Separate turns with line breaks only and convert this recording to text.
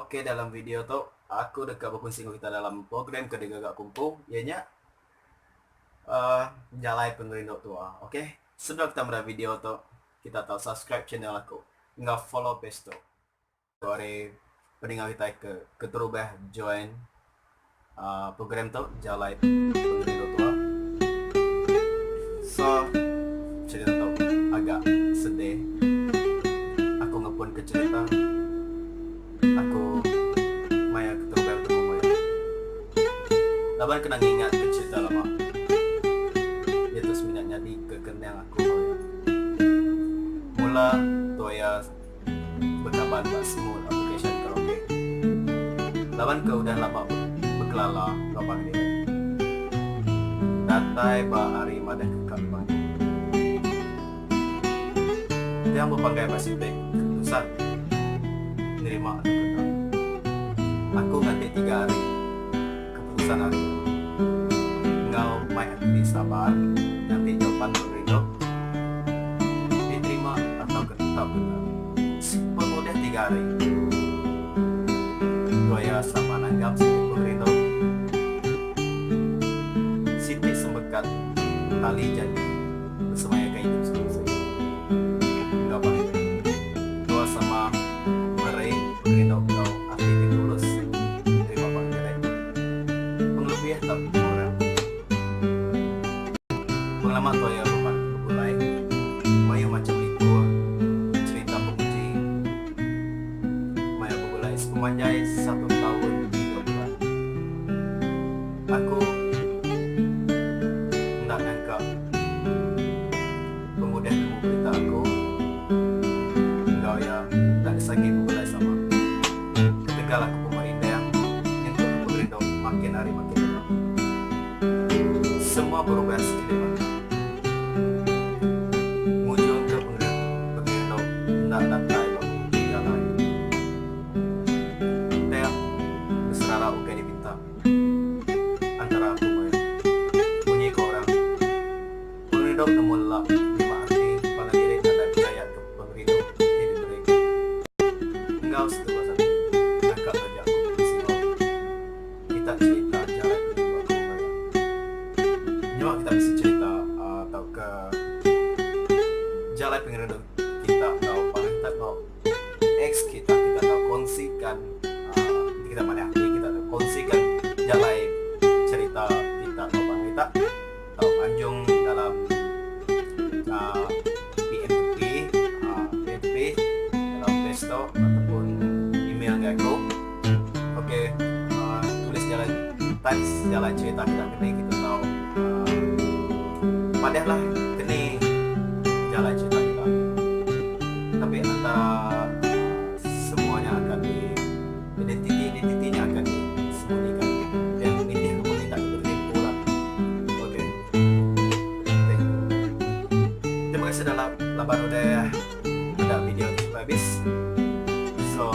Ok dalam video tu aku deka bekunsi enggau kita dalam program ke digaga aku empu iya nya uhh jalai pengerindu tua ok. Sebedau kita meda video tu kita tau subscribe channel aku enggau follow page tu. Tu ari peninga kitai ke keterubah join uhh program tu jalai pengerindu tua. So cherita tu agak sedih aku ngepun ke cherita aku maya keterubah betemu maya. Laban kena ngingat ke cherita lama diatu semina nyadi ke kenang aku maya. Mula tuya. bekaban ba semua aplikasyen karaoke laban ke udah lama bekelala enggau pangan diri. Datai ba hari madah ke ka bepanggai. Tiang bepanggai ba siti keputusan nerima atau ke enda. Aku nganti tiga hari keputusan ari enggau mai ati ti sabar nganti jawapan pengerindu diterima atau ke tetap ke enda. Pengudah tiga hari, dua iya sama nanggap siti pengerindu, siti sembekat tali janji besemaya ke idup sekunsi enggau pangan diri. Dua sama meri pengerindu enggau ati ti tulus nerima pangan diri. Pengelebih tau orang. Pengelama tua iya begulai, mayuh macham likur, cherita penguji maya begulai sepemanjai satu taun tiga bulan. Aku enda nyangka pengudah nemu berita aku enggau iya enda disagi begulai sama. Ketegal aku pemerindang nyentuk ke pengerindu makin hari makin dalam. Semua berubah sekali mata. Ngujungka pengerindu enda datai ba pengujung jalai. Tang beserara ukai dipinta antara aku enggau iya. Munyi ko orang, pengerindu nemu lelak nyema ati pangan diri nadai pechaya ke pengerindu ti diberi enggau seterus ati nangka taja aku bisi enggau. Kita cherita jalai pengidup aku enggau iya. Nyema kita bisi cherita uhh tauka jalai pengerindu kita enggau pangan kita enggau ex kita, kita tau kongsikan uhh enti kita madah ati kita tau kongsikan jalai cherita kita enggau pangan kita tau anjung dalam uhh PMTP uhh PMTP dalam page tu ataupun email ngagai aku. Ok uhh tulis jalai type jalai cerita kita keni kita tau uhh padah lah keni jalai cerita kita tapi antara semua nya akan di identiti identiti nya akan disembunyikan yang nitih ke pun kita ke lah ok thank you terima kasih dalam laban udah meda video tu sampai habis. So.